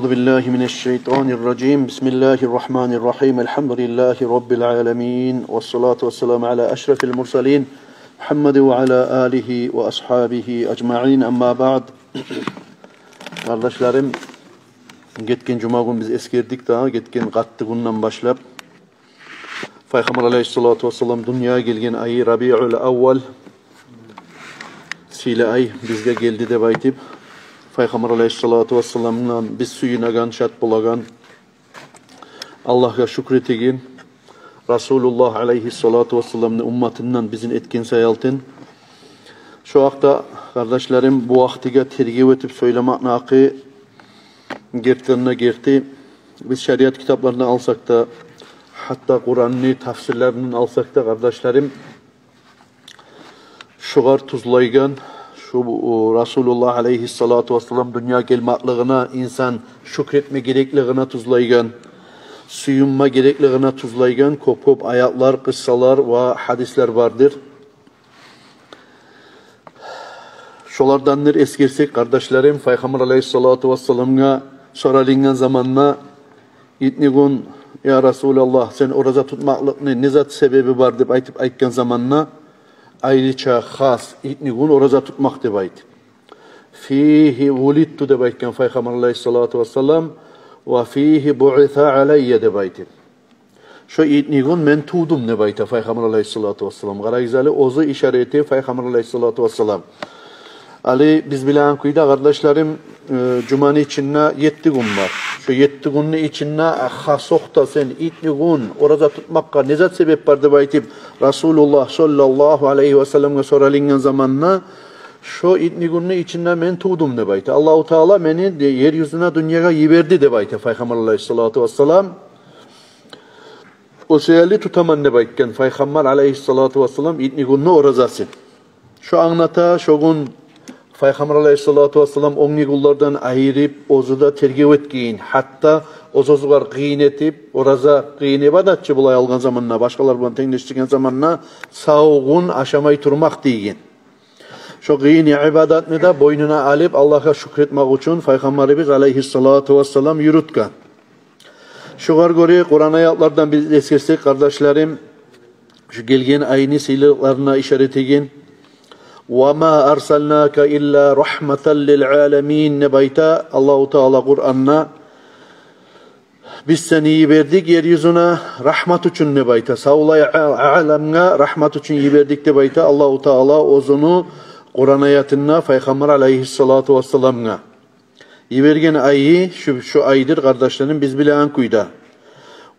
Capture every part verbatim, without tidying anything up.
أعوذ بالله من الشيطان الرجيم. بسم الله الرحمن الرحيم. الحمد لله رب العالمين. والصلاة والسلام على أشرف المرسلين محمد وعلى آله وأصحابه أجمعين. أما بعد. Къардашларым, гетген жума гюн биз эсгердик дагъы, гетген къатты гюнден башлап. Пайхаммар алейгьиссалату вассалам дюньягъа гелген айы Рабиул Аввал, сыйлы ай бизге гелди деп айтып, Пайхаммар алейгьиссалату вассаламдан биз сююнеген, шат болагъан, Аллагьгъа шюкюр этеген, Расулуллагь алейгьиссалату вассаламны умматындан бизин этген саялтын. Шо гьакъда, къардашларым, бу вакътиге тергев этип сёйлемекни гьакъы гертиден де герти. Биз шариат китаплардан алсакъ да, гьатта Къуранны тафсирлеринден алсакъ да, къардашларым, шогъар тюзлейген, шу, о, Расулуллагь алейгьиссалату вассалам дюньягъа гелмеклигине инсан шюкюр этме гереклигине тюзлейген, сююнме гереклигине тюзлейген кёп-кёп аятлар, къыссалар ва гьадислер бардыр. Шолардандыр, эсгерсек, къардашларым, Пайхаммар алейгьиссалату вассаламгъа соралынгъан заманда, итнигюн: «Я Расулаллагь, сен ораза тутмакълыкъны не зат себеби бар?» — деп айтып айтгъан заманда, айрыча хас итнигюн ораза тутмакъ деп айтып. «Фигьи вулидту», — деп айтгъан Пайхаммар алейгьиссалату вассалам, «ва фигьи буъиса алайя», — деп айтып. «Шо итнигюн мен тувдум», — деп айта Пайхаммар алейгьиссалату вассалам. Къарагъыз гьали, оьзю ишара эте Пайхаммар алейгьиссалату вассалам. Гьали биз билеген кюйде, къардашларым, э, жуманы ичинде етти гюн бар. Шо етти гюнню ичинде, а, хас окъда сен итнигюн ораза тутмакъгъа не зат себеп бар деп айтып, Расулуллагь саллаллагьу алайгьи вассаламгъа соралынгъан заманда, «Шо итнигюнню ичинде мен тувдум», — деп айта. «Аллагьу Таала мени де ер юзюне дюньягъа йиберди», — деп айта Пайхаммар алейгьиссалату вассалам. «О себепли тутаман», — деп айтгъан Пайхаммар алейгьиссалату вассалам итнигюнню оразасын. Шо англата, шо гюн Пайхаммар алейгьиссалату вассалам оьнге гюнлерден айырып, оьзю де тергев этген, гьатта оьз-оьзюгер къыйын этип, ораза къыйын ибадат чы, булай алгъан заманда, башгъалар булан тенглешдирген заманда, сав гюн ашамай турмакъ деген. Шо къыйын ибадатны да бойнуна алып, Аллагьгъа шюкюр этмек учун Пайхаммарыбыз алейгьиссалату вассалам юрютген. Шогъар гёре Къуран аятлардан биз эсгерсек, къардашларым, шу гелген айны сыйлылыкъларына ишара этеген: «Ва ма арсалнака илла рагьматан лил аламин», — деп айта Аллагьу Таала Къуранда. «Биз сени йибердик ер юзюне рагьмат учун», — деп айта. «Савлай а-, аламгъа рагьмат учун йибердик», — деп айта Аллагьу Таала оьзюню Къуран аятында Пайхаммар алейгьиссалату вассаламгъа. Йиберген айы шу, шу айдыр, къардашларым, биз билеген кюйде.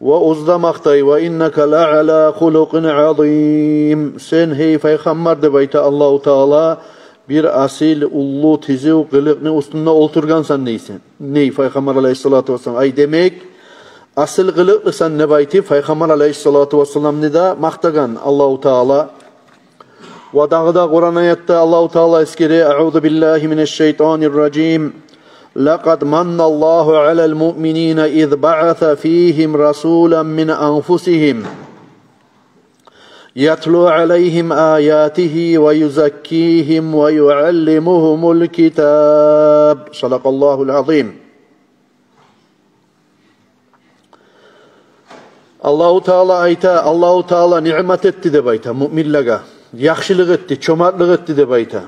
Ва оьзю де макътай: «Ва иннака ла ала хулукъин азим». «Сен, гьей Пайхаммар, — деп айта Аллагьу Таала, — бир асил, уллу, тизив къылыкъны уьстюнде олтургъансан», — дейсен. Ней, Пайхаммар алейгьиссалату вассалам. Ай, демек, асил къылыкълысан деп айтып, Пайхаммар алейгьиссалату вассаламны да макътагъан Аллагьу Таала. Ва дагъы да Къуран аятда Аллагьу Таала эсгере: «Аъузу биллагьи минаш шайтанир ражим. Лакъад манналлагьу алал муъминина из баъаса фигьим расулан мин анфусигьим. Ятлу алайгьим аятигьи ва юзаккигьим ва юаллимугьумул китаб». Садакъаллагьул азим. Аллагьу Таала айта, Аллагьу Таала ниъмат этди деп айта муъминлеге. Яхшылыкъ этди, чомартлыкъ этди деп айта.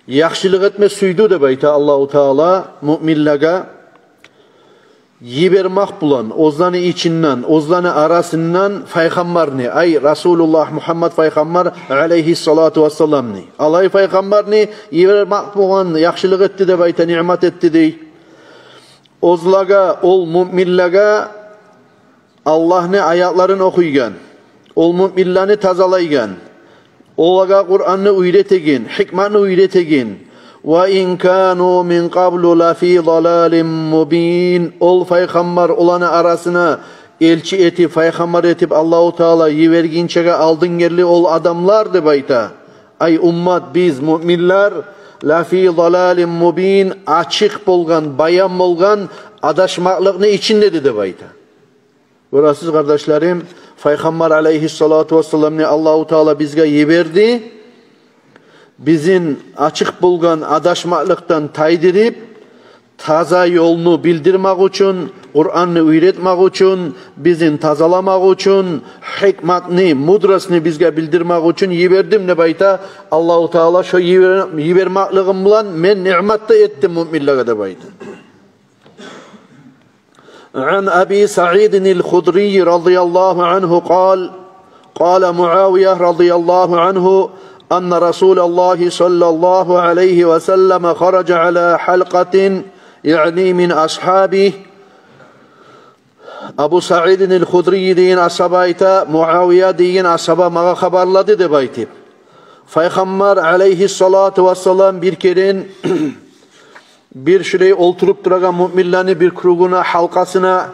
Яхшылыкъ этме сюйдю деп айта Аллагьу Таала муъминлеге. Йибермек булан оьзлени ичинден, оьзлени арасындан пайхаммарны, ай, Расулуллагь Мугьаммад пайхаммар алейгьиссалату вассаламны. Алай пайхаммарны йибермек булан яхшылыкъ этди деп айта, ниъмат этди дей. Оьзлеге, ол муъминлеге Аллагьны аятларын охуйгъан, ол муъминлени тазалайгъан, олагъа Къуранны уьйретеген, гьикматны уьйретеген. «Ва ин кану мин къаблу лафи далалин мубин». Ол пайхаммар, оланы арасына элчи этип, пайхаммар этип Аллагьу Таала йибергинчеге алдын герли ол адамлар деп айта. Ай уммат, биз, муъминлер, «лафи далалин мубин», ачыкъ болгъан, баян болгъан адашмакълыкъны ичинде эди деп айта. Гёресиз, къардашларым, пайхаммар алейгьиссалату вассаламны Аллагьу Таала бизге йиберди. Бизин ачыкъ болгъан адашмакълыкъдан тайдырып, таза ёлну билдирмакъ учун, Къуранны уьйретмакъ учун, бизин тазаламакъ учун, гьикматны, мудростьну бизге билдирмакъ учун йибердим деп айта Аллагьу Таала. Шо йибер-, йибермеклигим булан мен ниъмат да этдим муъминлеге деп айта. عن أبي سعيد الخدري رضي الله عنه قال: قال معاوية رضي الله عنه أن رسول الله صلى الله عليه وسلم خرج على حلقة، يعني من أصحابه. Абу Саидин аль-Худрий деген асгьаба айта, Муавия деген асгьаба магъа хабарлады деп айтып. Пайхаммар алейгьиссалату вассалам бир керен бир шулай олтуруп турагъан муъминлени бир кругуна, гьалкъасына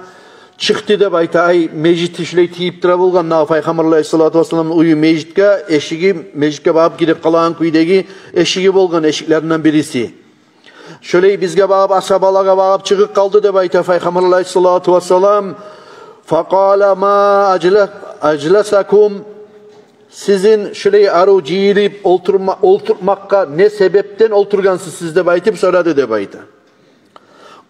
чыкъды деп айта. Ай, межит шулай тийип тура болгъан, дагъы Пайхаммар алейгьиссалату вассаламны уьюю межитге, эшиги, межитге багъып гирип къалагъан кюйдеги эшиги болгъан, эшиклеринден бириси. Шулай бизге багъып, асгьабалагъа багъып чыгъып къалды деп айта Пайхаммар алейгьиссалату вассалам. Факъала: ма ажла-, ажласакум? Сизин шулай арив жыйылып олтурма-, олтурмакъгъа не себепден олтургъансыз сиз деп айтып сорады деп айта.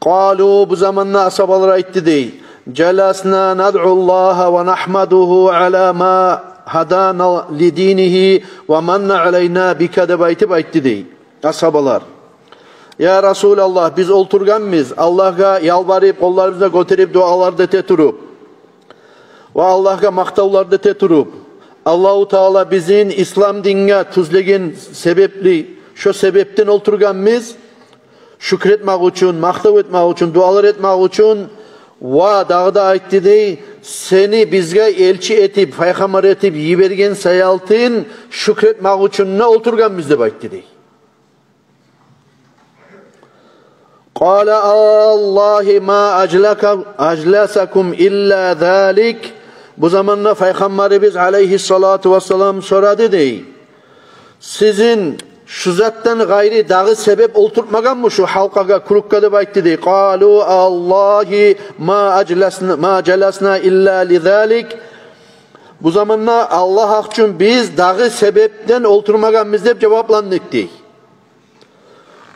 Къалу, бу заманда асгьабалар айтды дей: жаласна надъу Аллагьа ва нагьмадугьу ала ма гьадана ли динигьи ва манна алайна бика, деп айтып айтды дей асгьабалар. Я Расулаллагь, биз олтургъанбыз Аллагьгъа ялбарып, къолларыбызны гётерип, дуалар да эте туруп, ва Аллагьгъа макътавлар да эте туруп, Аллагьу Таала бизин ислам динге тюзлеген себепли, шо себепден олтургъанбыз. Шюкюр этмек учун, макътав этмек учун, дуалар этмек учун. Ва дагъы да айтды дей: сени бизге элчи этип, пайхаммар этип йиберген саялтын шюкюр этмек учун да олтургъанбыз деп айтды дей. Къала: аллагьи ма ажлака-, ажласакум илла залик. Бу заманда Пайхаммарыбыз алейгьиссалату вассалам сорады дей: сизин шу затдан къайры дагъы себеп олтуртмагъанмы шу гьалкъагъа, круггъа деп айтды дей. Къалу: аллагьи ма ажласна, ма жаласна илла ли залик. Бу заманда Аллагь гьакъ учун биз дагъы себепден олтурмагъанбыз деп жавапландыкъ дей.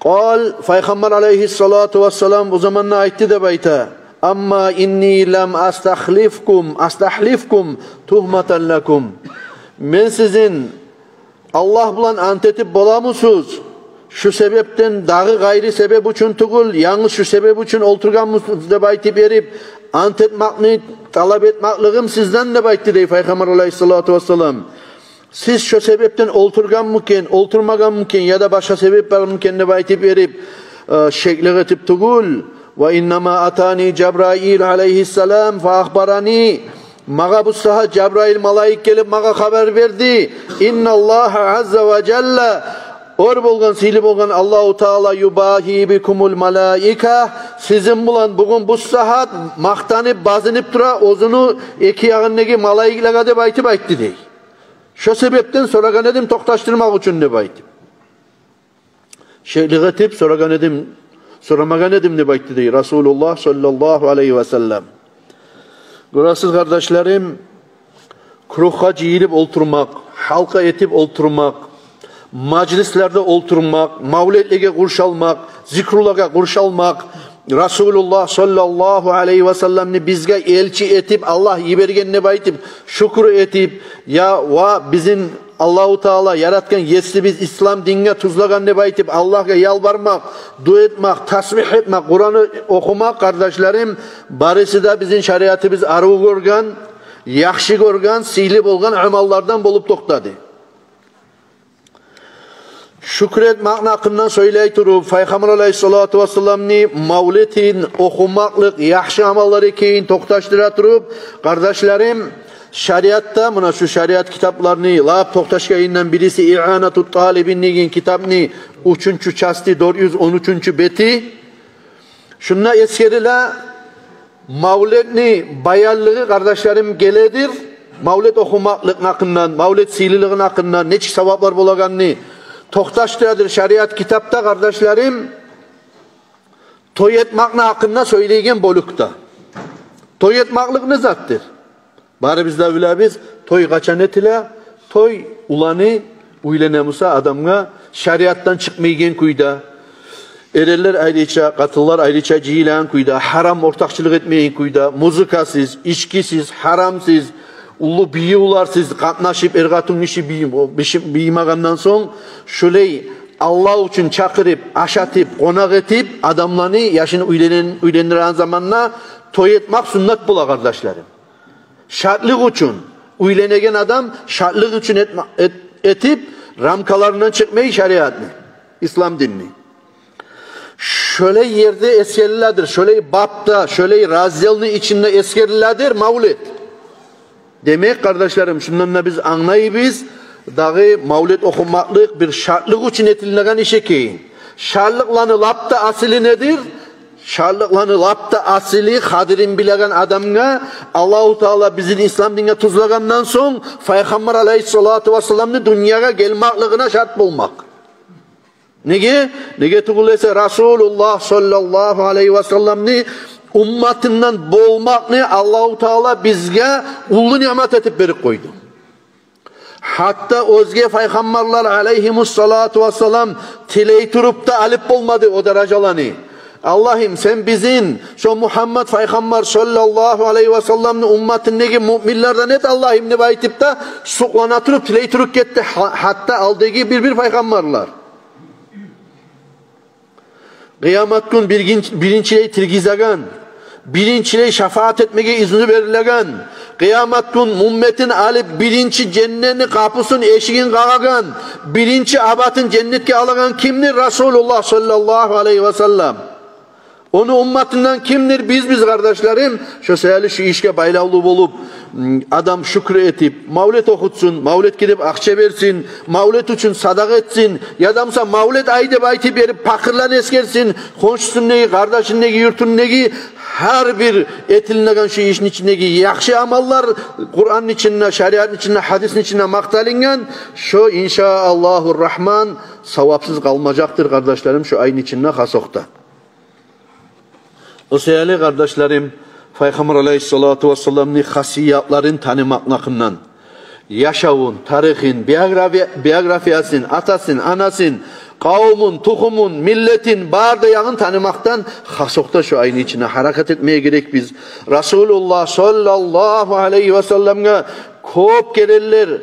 Къал, Пайхаммар алейгьиссалату вассалам бу заманда айтды деп айта: амма инни лам астахлифкум, астахлифкум тугьматан лакум. Мен сизин Аллагь булан ант этип боламысыз, шу себепден, дагъы къайры себеп учун тюгюл, янгыз шу себеп учун олтургъанмысыз деп айтып берип, ант этмекни талап этмеклигим сизден деп айтды дей Пайхаммар алейгьиссалату вассалам. Сиз шо себепден олтургъанмы экен, олтурмагъанмы экен, яда башгъа себеп бармы экен деп айтып берип, э, шеклик этип тюгюл. Ва иннама атани Жабраил алейгьиссалам фа ахбарани. Магъа бу сагьат Жабраил малайик гелип магъа хабар берди. Инналлагьа азза ва жалла, оьр болгъан, сыйлы болгъан Аллагьу Таала, юбагьи бикумул малаика, сизин булан бугюн бу сагьат макътанып, базынып тура оьзюню эки ягъындагъы малайиклеге деп айтып айтды дей. Шо себепден сорагъан эдим токъташдырмакъ учун деп айтып. Шеклик этип сорагъан эдим, сорамагъан эдим деп айтды дей Расулуллагь саллаллагьу алейгьи ва саллам. Гёресиз, къардашларым, круггъа жыйылып олтурмакъ, гьалкъа этип олтурмакъ, мажлислерде олтурмакъ, мавлетлеге къуршалмакъ, зикрулагъа къуршалмакъ, Расулуллагь саллаллагьу алейгьи ва салламны бизге элчи этип Аллагь йиберген деп айтып, шюкюр этип, я ва бизин Аллагьу Таала яратгъан есибиз ислам динге тюзлеген деп айтып, Аллагьгъа ялбармакъ, дуа этмек, тасбигь этмек, Къуран охумакъ, къардашларым, барысы да бизин шариатыбыз арив гёрген, яхшы гёрген, сыйлы болгъан амаллардан болуп токътады. Шюкюр этмекни гьакъындан сёйлей туруп, Пайхаммар алейгьиссалату вассаламны мавлетин охумакълыкъ яхшы амаллар экенин токъташдыра туруп, къардашларым, шариатда, муна шу шариат китапларыны лап токъташгъанындан бириси Ианатут Талибин деген китапны уьчюнчю части, дёрт юз он уьчюнчю бети. Шунда эсгериле мавлетни баянлыгъы, къардашларым, геледир. Мавлет охумакълыкъны гьакъындан, мавлет сыйлылыгъыны гьакъындан, нечик саваплар болагъанны токъташдырадыр шариат китапда, къардашларым. Той этмекни гьакъында сёйлейген бёлюкде. Той этмеклик не затдыр? Барыбыз да билебиз, той къачан этиле? Той уланы уьйлене буса адамгъа шариатдан чыкъмайгъан кюйде, Эренлер айрыча, къатынлар айрыча жыйылагъан кюйде, гьарам ортакъчылыкъ этмейген кюйде, музыкасыз, ичкисиз, гьарамсыз, уллу бийивлерсиз къатнашып, эр-къатынгиши бийим-, бийим-, бийимагъандан сонг, шулай Аллагь учун чакъырып, ашатып, къонакъ этип, адамланы, яшын уьйлен-, уьйлендиреген заманда той этмек суннат бола, къардашларым. Шатлыкъ учун, уьйленеген адам шатлыкъ учун этме-, эт-, этип, рамкаларындан чыкъмай шариатны, ислам динни. Шолай ерде эсгериледир, шолай бапда, шолай разделни ичинде эсгериледир мавлет. Демек, къардашларым, шундан да биз англайбыз, дагъы мавлет охумакълыкъ бир шатлыкъ учун этилинеген иш экенин. Шатлыкъланы лап да асили недир? Шатлыкъланы лап да асили, къадирин билеген адамгъа Аллагьу Таала бизин ислам динге тюзлегенден сонг, Пайхаммар алайгьиссалату вассаламны дюньягъа гелмеклигине шат болмакъ. Неге? Неге тюгюл эсе, Расулуллагь саллаллагьу алайгьи васалламны умматындан болмакъны Аллагьу Таала бизге уллу ниъмат этип берип къойду. Гьатта оьзге пайхаммарлар алайгьимуссалату вассалам тилей туруп да алып болмады о даражаланы. Аллагьым, сен бизин шо Мугьаммад пайхаммар саллаллагьу алайгьи васалламны умматындагъы муъминлерден эт, Аллагьым, деп айтып да, сукълана туруп, тилей туруп гетди гьа-, гьатта алдагъы бир-бир пайхаммарлар. Къыямат гюн биргин-, биринчилей тиргизеген, биринчилей шафаат этмеге изну берилеген, къыямат гюн умматын алып, биринчи женнетни къапусун, эшигин къагъагъан, биринчи абатын женнетге алагъан кимдир? Расулуллагь саллаллагьу алайгьи васаллам. Ону умматындан кимдир? Биз, биз, къардашларым. Шо саялы шу ишге байлавлу болуп, м, адам шюкюр этип, мавлет охутсун, мавлетге деп акъча берсин, мавлет учун садагъа этсин, яда буса мавлет ай деп айтып берип, пакъырланы эсгерсин, хоншусундагъы, къардашындагъы, юртундагъы, гьар бир этилинеген шу ишни ичиндеги яхшы амаллар Къуранны ичинде, шариатны ичинде, гьадисни ичинде макъталынгъан, шо, иншааллагьу рагьман, савапсыз къалмажакъдыр, къардашларым, шу айны ичинде хасокъда. О саялы, къардашларым, Пайхаммар алайгьиссалату вассаламны хасиятларын танымакъны гьакъындан, яшавун, тарихин, биография-, биографиясын, атасын, анасын, къавумун, тухумун, миллетин, бары да ягъын танымакъдан хасокъда шу айны ичинде гьаракат этмеге герекбиз. Расулуллагь саллаллагьу алайгьи васалламгъа кёп керенлер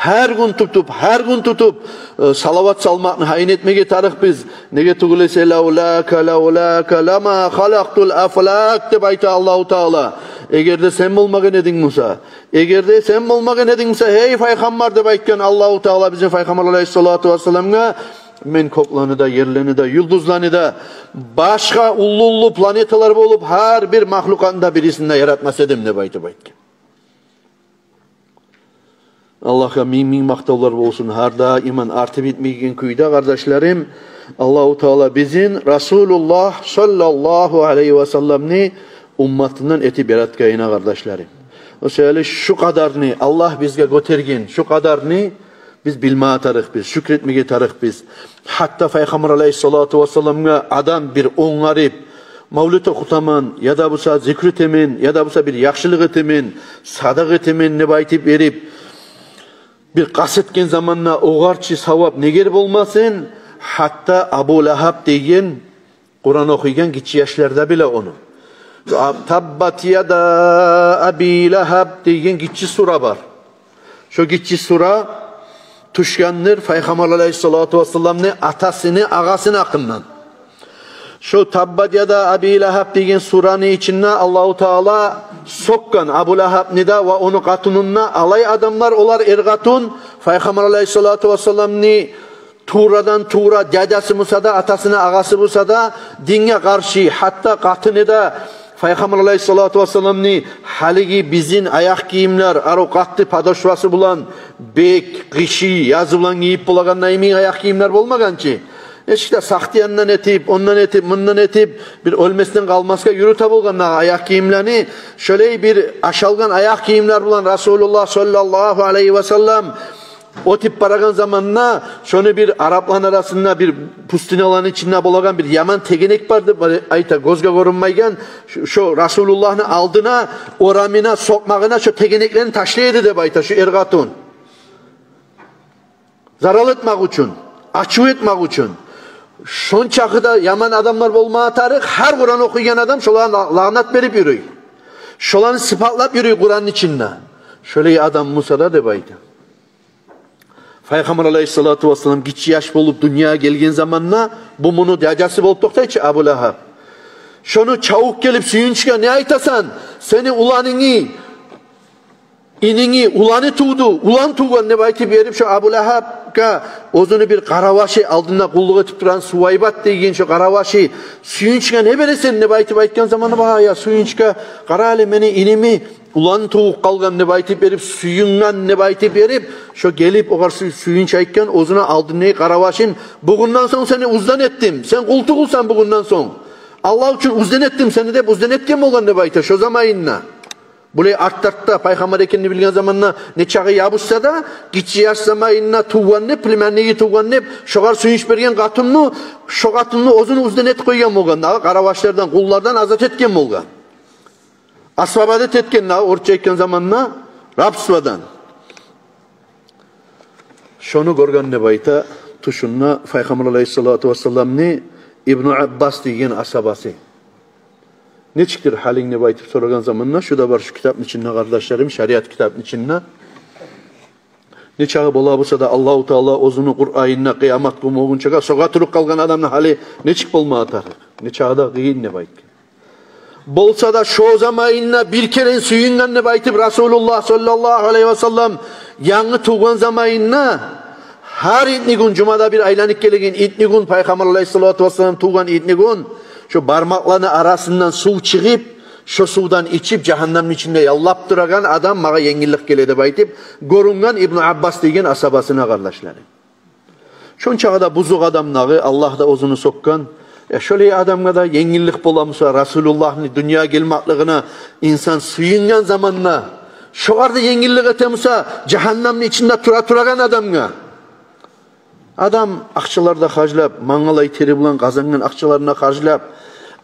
гьар гюн тутуп, гьар гюн тутуп, э, салават салмакъны гьайын этмеге тарыкъбыз. Неге тюгюл эсе, «Лавлака, лавлака лама халакътул афлак», — деп айта Аллагьу Таала. Эгер де сен болмагъан эдинг буса, эгер де сен болмагъан эдинг буса, гьей Пайхаммар, деп айтгъан Аллагьу Таала бизин Пайхаммар алайгьиссалату вассаламгъа, мен кёклени де, ерлени де, юлдузланы да, башгъа уллу-уллу планеталар болуп, гьар бир махлукъатны да, бирисин де яратмас эдим, деп айтып айтгъан. Аллагьгъа минг-минг макътавлар болсун, гьар даим артып битмейген кюйде, къардашларым, Аллагьу Таала бизин Расулуллагь саллаллагьу алайгьи васалламны умматындан этип яратгъанына, къардашларым. О саялы шу къадарны Аллагь бизге гётерген, шу къадарны биз билмеге тарыкъбыз, шюкюр этмеге тарыкъбыз. Гьатта Пайхаммар алайгьиссалату вассаламгъа адам бир онгарып, мавлет охутаман, яда буса зикру этемен, яда буса бир яхшылыкъ этемен, садагъа этемен деп айтып берип, бир къаст этген заманда огъар чы савап негер болмасын, гьатта Абу Лагьаб деген, Къуран охуйгъан гиччи яшларда биле ону. Таббат яда Аби Лагьаб деген гиччи сура бар. Шо гиччи сура тюшгендир Пайхаммар алайгьиссалату вассаламны атасыны агъасыны гьакъындан. Шо Таббат яда Аби Лагьаб деген сураны ичинде Аллагьу Таала сёкген Абу Лагьабны да ва ону къатынын да. Алай адамлар, олар эр-къатын, Пайхаммар алайгьиссалату вассаламны туврадан тувра, дядясы буса да, атасыны агъасы буса да, динге къаршы, гьатта къатыны да Пайхаммар алайгьиссалату вассаламны гьалиги бизин аякъ гийимлер, арив къатты подошвасы булан, бек къышын, язын булан гийип болагъан йимик аякъ гийимлер болмагъан чы. Эшикде сакътияндан этип, ондан этип, мундан этип, бир оьлмесден къалмасгъа юрюте болгъан аякъ гийимлени, шолай бир ашалгъан аякъ гийимлер булан Расулуллагь саллаллагьу алайгьи васаллам оьтюп барагъан заманда, шону бир арапланы арасында, бир пустыняланы ичинде болагъан бир яман тегенек бар деп айта, гёзге гёрюнмейген. Шо, шо Расулуллагьны алдына, орамына, сокъмагъына шо тегенеклени ташлай эди деп айта шо эр-къатын. Зарал этмек учун, ачув этмек учун. Шончакъы да яман адамлар болмагъа тарыкъ, гьар Къуран охуйгъан адам шолагъа ла-, лагънат берип юрюй. Шоланы сыпатлап юрюй Къуранны ичинде. Шолай адам буса да деп айта. Пайхаммар алайгьиссалату вассалам гиччи яш болуп дюньягъа гелген заманда, бу муну дядясы болуп токътай чы, Абу Лагьаб. Шону чавуп гелип Сююнчге: «Не айтасан? Сени уланынгны, ининги уланы тувду, улан тувгъан», — деп айтып берип, шо Абу Лагьабгъа оьзюню бир къаравашы, алдында къуллукъ этип турагъан Сувайбат деген шо къаравашы: «Сююнчге не бересен?» — деп айтып айтгъан заманда: «Ва, я Сююнчге, къара гьали, мени иними улан тувуп къалгъан», — деп айтып берип, «Сююнген», — деп айтып берип, шо гелип огъар Сю-, Сююнч айтгъан оьзюню алдындагъы къаравашын: «Бугюнден сонг сени уьзден этдим, сен къул тюгюлсен бугюнден сонг. Аллагь учун уьзден этдим сени», — деп уьзден этген болгъан деп айта шо заманында. Булай арт-артда пайхаммар экенни билген заманда, нечакъы ябушса да, гиччи яш заманында тувгъан деп, племянниги тувгъан деп, шогъар Сююнч берген къатынны, шо къатынны оьзюню уьзден этип къойгъан болгъан, дагъы къаравашлардан, къуллардан азат этген болгъан. Освободить этген, дагъы орусча айтгъан заманда, рабстводан. Шону гёрген деп айта тюшюнде Пайхаммар алайгьиссалату вассаламны Ибну Аббас деген асгьабасы. «Нечикдир гьалынг?» — деп айтып сорагъан заманда, шу да бар шу китапны ичинде, къардашларым, шариат китапны ичинде. Нечакъы бола буса да, Аллагьу Таала оьзюню Къуранында къыямат гюн болгъунчагъа согъа туруп къалгъан адамны гьалы нечик болмагъа тарыкъ? Нечакъы да къыйын деп айтгъан. Болса да, шо заманында бир керен сююнген деп айтып, Расулуллагь саллаллагьу алайгьи васаллам янгы тувгъан заманында, гьар итнигюн, жумада бир айланып гелеген итнигюн, Пайхаммар алайгьиссалату вассалам тувгъан итнигюн, шо бармакъланы арасындан сув чыгъып, шо сувдан ичип, жагьаннамны ичинде яллап турагъан адам магъа енгиллик геле деп айтып гёрюнген Ибну Аббас деген асгьабасына, къардашларым. Шончакъы да бузукъ адам дагъы, Аллагь да оьзюню сёкген. Э, шолай адамгъа да енгиллик бола буса, Расулуллагьны дюньягъа гелмеклигине инсан сююнген заманда, шогъар да енгиллик эте буса, жагьаннамны ичинде тура турагъан адамгъа. Адам акъчалар да харжлап, мангалай тери булан къазангъан акъчаларын да харжлап,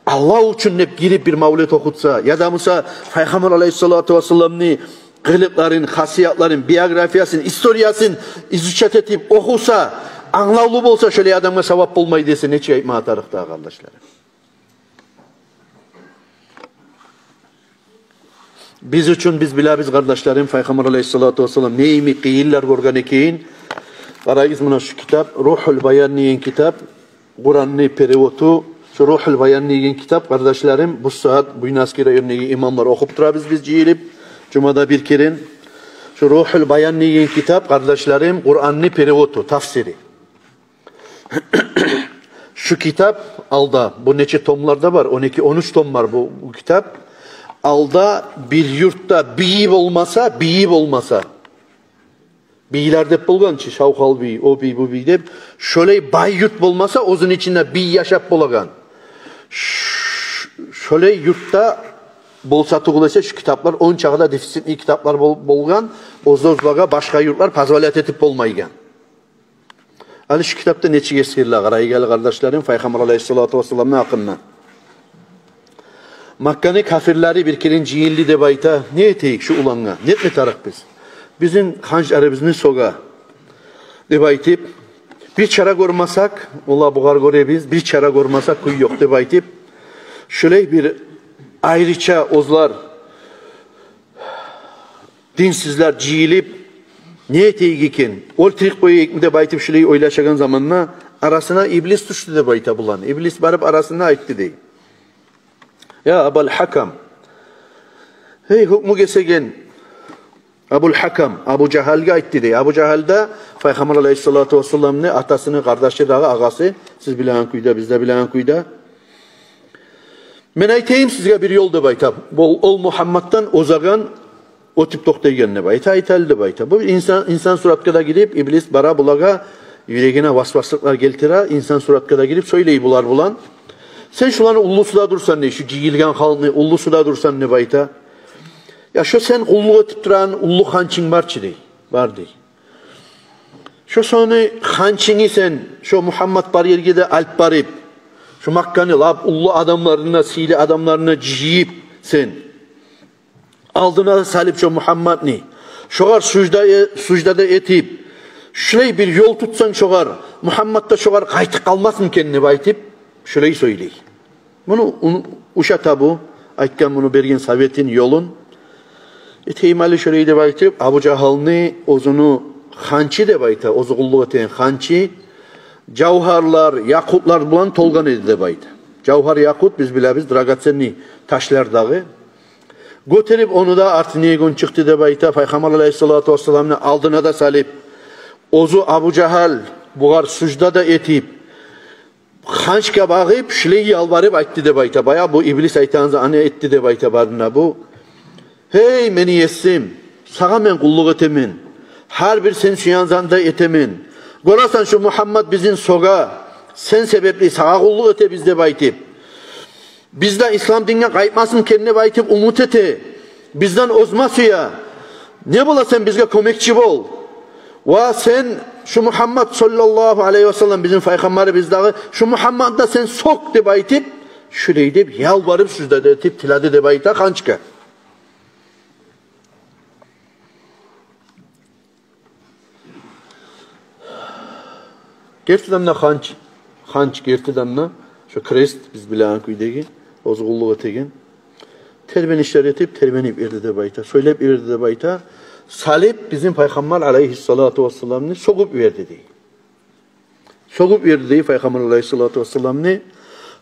Аллагь учун деп гирип бир мавлет охутса, яда буса Пайхаммар алайгьиссалату вассаламны къылыкъларын, хасиятларын, биографиясын, историясын изучать этип охуса, англавлу болса, шолай адамгъа савап болмай десе, нечик айтмагъа тарыкъ дагъы, къардашларым? Биз учун, биз билебиз, къардашларым, Пайхаммар алайгьиссалату вассалам не йимик къыйынлар гёрген экенин. Къарайгъыз, муна шу китап, Рухул Баян деген китап, Къуранны переводу, шу Рухул Баян деген китап, къардашларым, бу сагьат Буйнакский райондагъы имамлар охуп турабыз биз жыйылып, жумада бир керен. Шу Рухул Баян деген китап, къардашларым, Къуранны переводу, тафсири. Шу китап алда, бу нече томларда бар, он эки, он уьч том бар бу, бу китап. Алда бир юртда бийи болмаса, бийи болмаса, бийлер деп болгъан чы, шавхал бий, о бий, бу бий деп. Шолай бай юрт болмаса, оьзюню ичинде бий яшап болагъан. Ш-, шолай юртда болса тюгюл эсе, шу китаплар, ончакъы да дефицитный китаплар бол-, болгъан, оьз-оьзлеге башгъа юртлар позволять этип болмайгъан. Гьали шу китапда нечик эсгериле, къарайгъалы, къардашларым, Пайхаммар алайгьиссалату вассаламны гьакъында. Макканы капирлери бир керен жыйылды деп айта. Не этейик шу улангъа? Не этме тарыкъ биз? Бизин ханчларыбызны согъа деп айтып, бир чара гёрмесек, ола бугъар гёре биз, бир чара гёрмесек кюй ёкъ деп айтып, шулай бир айрыча оьзлер, динсизлер жыйылып, не этейик экен, оьлтюрюп къояйыкъмы деп айтып, шулай ойлашагъан заманда арасына иблис тюшдю деп айта буланы. Иблис барып арасында айтды дей: «Я Абал Гьакам, гьей, гьукму гесеген Абул Гьакам», Абу Жагьалгъа айтды дей. Абу Жагьал да Пайхаммар алайгьиссалату вассаламны атасыны къардашы дагъы, агъасы, сиз билеген кюйде, биз де билеген кюйде. «Мен айтайым сизге бир ёл», — деп айта. Бу, ол Мугьаммаддан озагъан, оьтюп токътайгъан деп айта, айталы деп айта. Бу инсан, инсан суратгъа да гирип, иблис бара булагъа, юрегине васваслыкълар гелтире, инсан суратгъа да гирип сёйлей булар булан. «Сен шуланы уллусу да дурсан, — дей, — шу жыйылгъан халкъны уллусу да дурсан, — деп айта. — Я шо сен къуллукъ этип турагъан уллу ханчынг бар чы, — дей, — бар, — дей. — Шо сени ханчынгны сен шо Мугьаммад бар ерге де алып барып, шо Макканы лап уллу адамларын да, сыйлы адамларын да жыйып сен, алдына салып шо Мугьаммадны, шогъар сужда э-, сужда да этип, шулай бир ёл тутсанг шогъар, Мугьаммад да шогъар къайтып къалмасмы экен деп айтып, шулай сёйлей. Муну ун-, ушата бу, айтгъан муну берген советин, ёлун. Этейим гьали шолай деп айтып, Абу Жагьалны оьзюню ханчы деп айта, оьзю къуллукъ этеген ханчы, жавгьарлар, якъутлар булан толгъан эди деп айта. Жавгьар, якъут, биз билебиз, драгоценный ташлар дагъы. Гётерип ону да, артына эгип чыкъды деп айта, Пайхаммар алайгьиссалату вассаламны алдына да салып, оьзю Абу Жагьал бугъар сужда да этип, ханчгъа багъып, шулай ялбарып айтды деп айта. Баягъы бу иблис айтагъан затны этди деп айта барына бу. Гьей, мени есим, сагъа мен къуллукъ этемен. Гьар бир сен сюеген затны да этемен. Гёресен, шу Мугьаммад бизин сёге, сен себепли сагъа къуллукъ этебиз деп айтып. Биз де ислам динге къайтмасмы экен деп айтып умут эте. Бизден озма сюе. Не бола, сен бизге кёмекчи бол. Ва сен шу Мугьаммад саллаллагьу алайгьи ва саллам, бизин пайхаммарыбыз дагъы, шу Мугьаммадны да сен сёк деп айтып, шулай деп ялбарып, сужда этип тиледи деп айта ханчгъа. Гертиден де ханч, ханч гертиден де шо крест, биз билеген кюйдеги, оьзю къуллукъ этеген, тербенишлер этип, тербенип йиберди деп айта, сёйлеп йиберди деп айта, салып бизин Пайхаммар алайгьиссалату вассаламны сёгюп йиберди дей. Сёгюп йиберди дей Пайхаммар алайгьиссалату вассаламны.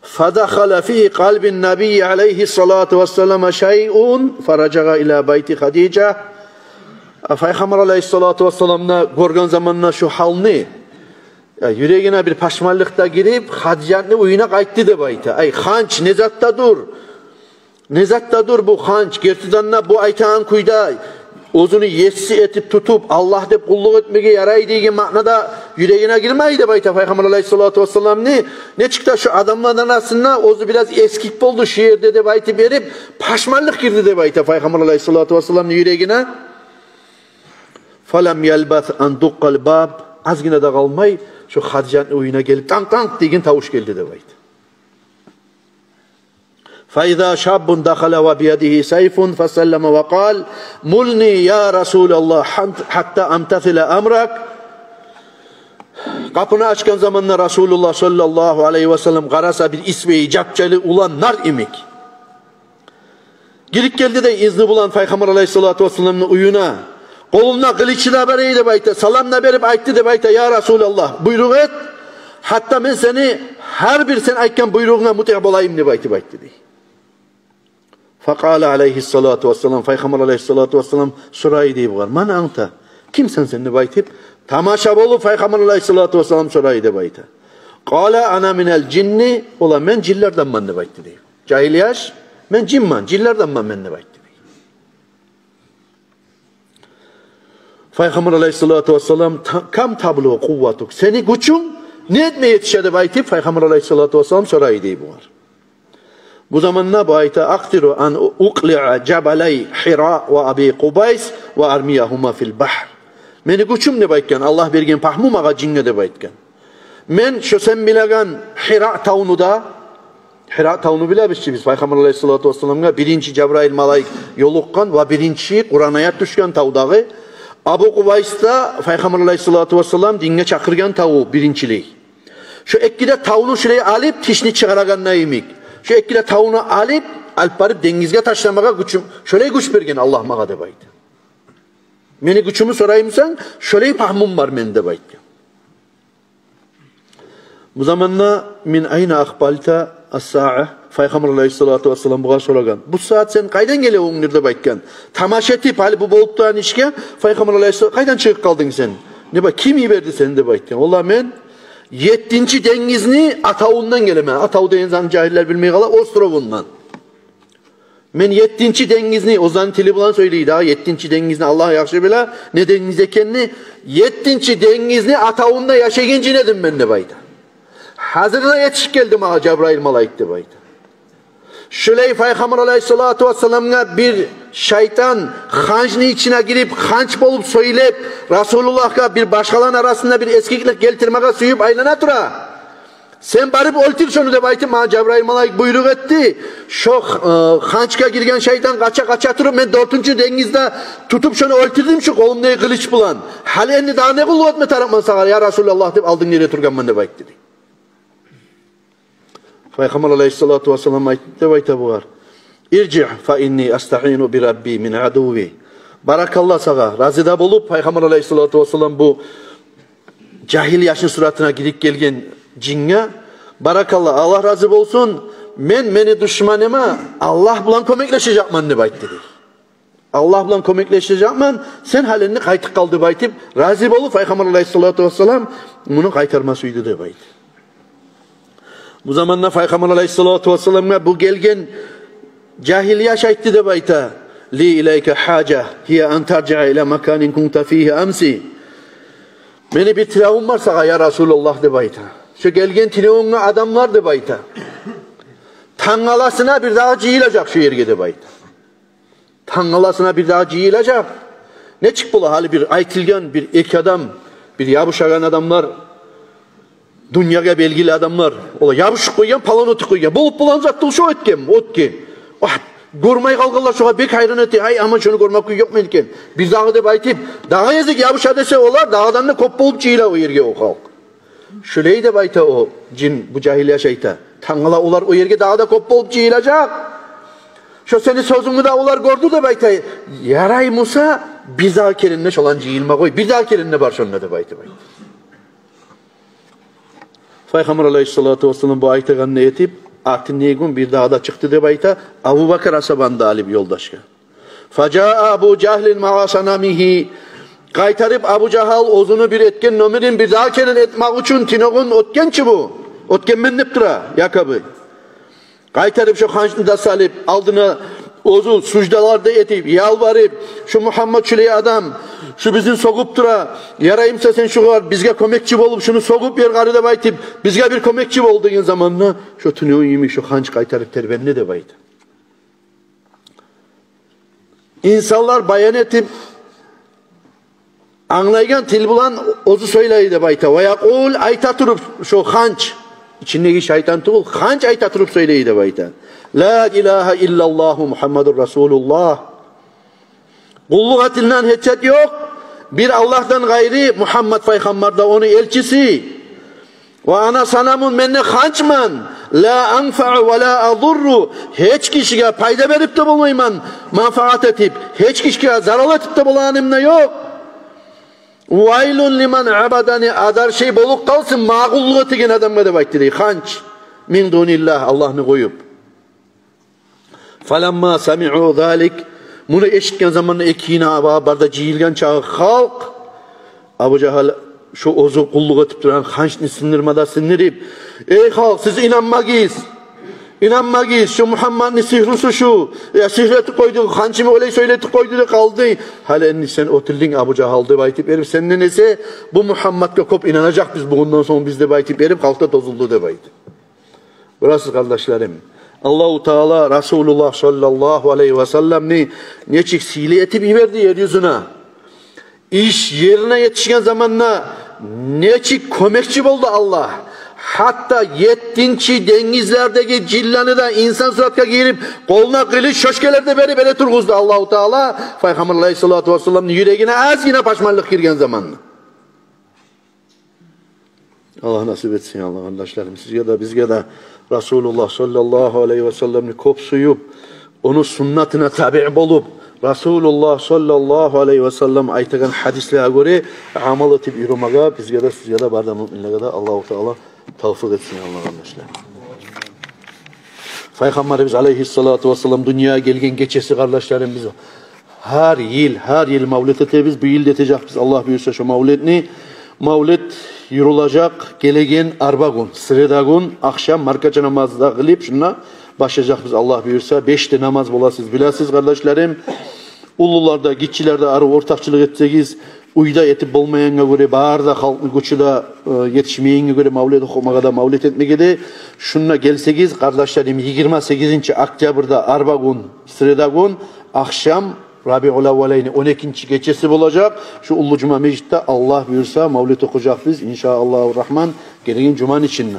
Фадахала фи къалбин набий алайгьиссалату вассалам шайъун фаражагъа ила байти Хадижа. А Пайхаммар алайгьиссалату вассаламны гёрген заманда шу гьалны, я, юрегине бир пашманлыкъ да гирип, Хадижатны уьюне къайтды деп айта. Ай, ханч не затдадыр? Не затдадыр бу ханч? Гертиден де бу айтагъан кюйде оьзюню еси этип тутуп, Аллагь деп къуллукъ этмеге ярай деген маънада юрегине гирмей деп айта Пайхаммар алайгьиссалату вассаламны. Нечик де шу адамланы арасында оьзю бираз эсгик болду шу ерде деп айтып берип, пашманлыкъ гирди деп айта Пайхаммар алайгьиссалату вассаламны юрегине. Фалам ялбас ан дуккъал баб. Азгъына да къалмай, шу Хадижатны уьюне гелип, танг-танг деген тавуш гелди деп айта. Фаиза шаббун дахала ва биядигьи сайфун фасаллама ва къал: «Мулни, я Расулаллагь, хат-, хатта амтасила амрак». Къапуну ачгъан заманда Расулуллагь саллаллагьу алайгьи ва саллам къараса, бир исбайы жапжайлы улан, нар йимик. Гирип гелди де изну булан Пайхаммар алайгьиссалату вассаламны уьюне. Къолунда къылычы да бар эди деп айта. Салам да берип айтды деп айта: «Я Расулаллагь, буйрукъ эт. Гьатта мен сени гьар бир сен айтгъан буйругъунга мутигь болайым», — деп айтып айтды дей. Факъала алайгьиссалату вассалам, Пайхаммар алайгьиссалату вассалам сорай дей бугъар: «Ман анта? Кимсен сен?» — деп айтып, тамаша болуп Пайхаммар алайгьиссалату вассалам сорай деп айта. Къала: «Ана минал жинни», ола: «Мен жинлерденмен», — деп айтды дей. Жагьил яш: «Мен жинмен, жинлерденмен мен», — деп айтды. Пайхаммар алайгьиссалату вассалам: «Та-, кам таблугъу къувватук? Сени гючюнг не этме етише?» — деп айтып, Пайхаммар алайгьиссалату вассалам сорай дей бугъар. Бу заманда бу айта: «Акъдиру ан укълиа жабалай Хира ва Аби Къубайс ва армияхума фил багьр». Мени гючюм, деп айтгъан, Аллагь берген пагьму магъа, жинге, деп айтгъан. Мен шо сен билеген Хира тавну да, Хира тавну билебиз чи биз, Пайхаммар алайгьиссалату вассаламгъа биринчи Жабрайыл малайик ёлукъгъан ва биринчи Къуран аят тюшген тав дагъы. Абу Къубайс да Пайхаммар алайгьиссалату вассалам динге чакъыргъан таву биринчилей. Шо эки де тавну шулай алып, тишни чыгъарагъанда йимик, шо эки де тавну алып, алып барып денгизге ташламагъа гючюм, шолай гюч берген Аллагь магъа, деп айта. Мени гючюмню сораймысан, шолай пагьмум бар мени, деп айтгъан. Бу заманда: «Мин айна акъбалта ас-саа?» Пайхаммар алайгьиссалату вассалам бугъар сорагъан: «Бу сагьат сен къайдан геле онгдур?» — деп айтгъан. Тамаша этип гьали бу болуп турагъан ишге, Пайхаммар алайгьиссалам: «Къайдан чыгъып къалдынг сен? Не бар, ким йиберди сени?» — деп айтгъан. Ола: «Мен еттинчи денгизни атавундан гелемен». Атав деген затны жагьиллер билмей къала, островундан. «Мен еттинчи денгизни», оьзлени тили булан сёйлей дагъы, еттинчи денгизни Аллагь яхшы биле, не денгиз экенни. «Еттинчи денгизни атавунда яшайгъан жин эдим мен», — деп айта. «Гьазир де етишип гелди магъа Жабрайыл малайик», — деп айта. Шулай Пайхаммар алайгьиссалату вассаламгъа бир шайтан ханчны ичине гирип, ханч болуп сёйлеп, Расулуллагьгъа бир башгъаланы арасында бир эсгиклик гелтирмеге сююп айлана тура. «Сен барып оьлтюр шону», — деп айтып, магъа Жабрайыл малайик буйрукъ этди. Шо, э, ханчгъа гирген шайтан къача-къача туруп, мен дёртюнчю денгизде тутуп шону оьлтюрдюм шу къолумдагъы къылыч булан. Гьали энди дагъы не къуллукъ этме тарыкъман сагъа, я Расулаллагь, деп алдынгда эретургъанман, деп айтды дей. Пайхаммар алайгьиссалату вассалам айтды деп айта бугъар: «Иржиъ фа инни астаъину би Рабби мин адувви». Баракалла сагъа, рази да болуп, Пайхаммар алайгьиссалату вассалам бу жагьил яшны суратына гирип гелген жинге: «Баракалла, Аллагь рази болсун, мен мени душманыма Аллагь булан кёмеклешежекмен», — деп айтды дей. «Аллагь булан кёмеклешежекмен, сен гьали энди къайтып къал», — деп айтып, рази болуп, Пайхаммар алайгьиссалату вассалам муну къайтарма сюйдю деп айта. Бу заманда Пайхаммар алайгьиссалату вассаламгъа бу гелген жагьил яш айтды деп айта: «Ли илайка гьажа, гьия ан таржиъа ила маканин кунта фигьи амси». «Мени бир тилевюм бар сагъа, я Расулаллагь, — деп айта. — Шо гелген тилевюнге адамлар, — деп айта, — тангаласына бир дагъы жыйылажакъ шо ерге, — деп айта. — Тангаласына бир дагъы жыйылажакъ. Нечик бола гьали бир айтылгъан бир-эки адам, бир ябушагъан адамлар, дюньягъа белгили адамлар, олар ябушуп къойгъан, палан оьтюп къойгъан. Болуп болагъан зат тюгюл шо, оьтген, оьтген. Агь, гёрмей къалгъанлар шогъар бек гьайран эте. Ай, аман, шону гёрмек кюй ёкъму экен? Бир дагъы», — деп айтып, дагъы эзик ябуша десе, олар дагъыдан да кёп болуп жыйыла о ерге о халкъ. Шолай деп айта о жин, бу жагьил яш айта. «Тангала олар о ерге дагъы да кёп болуп жыйылажакъ. Шо сени сёзюнгню де олар гёрдю, — деп айта. — Ярай буса, бир дагъы керен де шоланы жыйылма къой, бир дагъы керен де бар шонда», — деп айтып айта. Пайхаммар алайгьиссалату вассалам бу айтагъанны этип, артындагъы гюн бир дагъы да чыкъды деп айта, Абу Бакр асгьабаны да алып ёлдашгъа. Фажаа Абу Жагьлин маа санамигьи. Къайтарып Абу Жагьал оьзюню бир этген номерин бир дагъы керен этмек учун тюнегюн оьтген чи бу. Оьтгенмен деп тура, якобы. Къайтарып шо ханчны да салып, алдына оьзю суждалар да этип, ялбарып: «Шу Мугьаммат шулай адам, шу бизин сёгюп тура. Ярай буса, сен шугъар бизге кёмекчи болуп, шуну сёгюп ер гьари деп айтып, бизге бир кёмекчи бол», — деген заманда, шо тюнегюн йимик шо ханч къайтарып тербенди деп айта. Инсанлар баян этип, англайгъан тил булан оьзю сёйлей деп айта. Ва якъул, айта туруп, шо ханч, ичиндеги шайтан тюгюл, ханч айта туруп сёйлей деп айта: «Ла илагьа иллаллагьу Мугьаммадур Расулуллагь». Къуллукъ этилинеген гьеч зат ёкъ бир Аллагьдан къайры, Мугьаммат пайхаммар да ону элчиси. «Ва ана санамун, мен де ханчман, ла анфаъу ва ла адурру, гьеч гишиге пайда берип де болмайман, манфаат этип, гьеч гишиге зарал этип де болагъаным да ёкъ. Вайлун лиман абадани, адар шей болуп къалсын магъа къуллукъ этеген адамгъа», — деп айтды дей ханч, «мин дуниллагь, Аллагьны къоюп». Фаламма самиъу залик, муну эшитген заманда, экине аба барда жыйылгъан чакъы халкъ, Абу Жагьал шо оьзю къуллукъ этип турагъан ханчны сындырма да сындырып: «Эй халкъ, сиз инанмагъыз! Инанмагъыз! Шо Мугьамматны сигьрусу шу. Я сигьру этип къойду, ханчны олай сёйлетип къойду да къалды. Гьали энди сен оьтюлдюнг, Абу Жагьал», — деп айтып берип, «Сенден эсе бу Мугьамматгъа кёп инанажакъбыз бугюнден сонг биз», — деп айтып берип, халкъда тозулду деп айта. Билесиз, къардашларым, Аллагьу Таала Расулуллагь саллаллагьу алайгьи ва салламны нечик сыйлы этип йиберди ер юзюне. Иш ерине етишген заманда нечик кёмекчи болду Аллагь. Гьатта еттинчи денгизлердеги жинлени де инсан суратгъа гирип, къолуна къылыч, шёшкелер де берип, эретургъузду Аллагьу Таала Пайхаммар алайгьиссалату вассаламны юрегине азгъына пашманлыкъ гирген заманда. Аллагь насип этсин, Аллагь, къардашларым, сизге де, бизге де Расулуллагь саллаллагьу алайгьи ва салламны кёп сююп, ону суннатына табиъ болуп, Расулуллагь саллаллагьу алайгьи ва саллам айтагъан гьадислеге гёре амал этип юрюмеге бизге де, сизге де, бары да муъминлеге де Аллагьу Таала тавфикъ этсин, Аллагь, къардашлар. Пайхаммарыбыз алайгьиссалату вассалам дюньягъа гелген гечеси, къардашларым, биз гьар йыл, гьар йыл мавлет этебиз. Бу йыл да этежекбиз, Аллагь буюрса, шо мавлетни. Мавлет юрюлежек гелеген арбагюн, средагюн, ахшам маркача намазда къылып, шунда башлажакбыз, Аллагь буюрса. Беш де намаз бола, сиз билесиз, къардашларым. Уллулар да, гиччилер де арив ортакъчылыкъ этсегиз, уьйде этип болмайгъангъа гёре, бары да халкъны гючю де, э, етишмейгенге гёре, мавлет охумагъа да, мавлет этмеге де, шунда гелсегиз, къардашларым, йигирма сегизинчи октябрда, арбагюн, средагюн, ахшам, Рабиул-аввалайны он экинчи гечеси болажакъ. Шу уллу жума межитде, Аллагь буюрса, мавлет охужакъбыз, иншааллагьу рагьман, гелеген жуманы ичинде.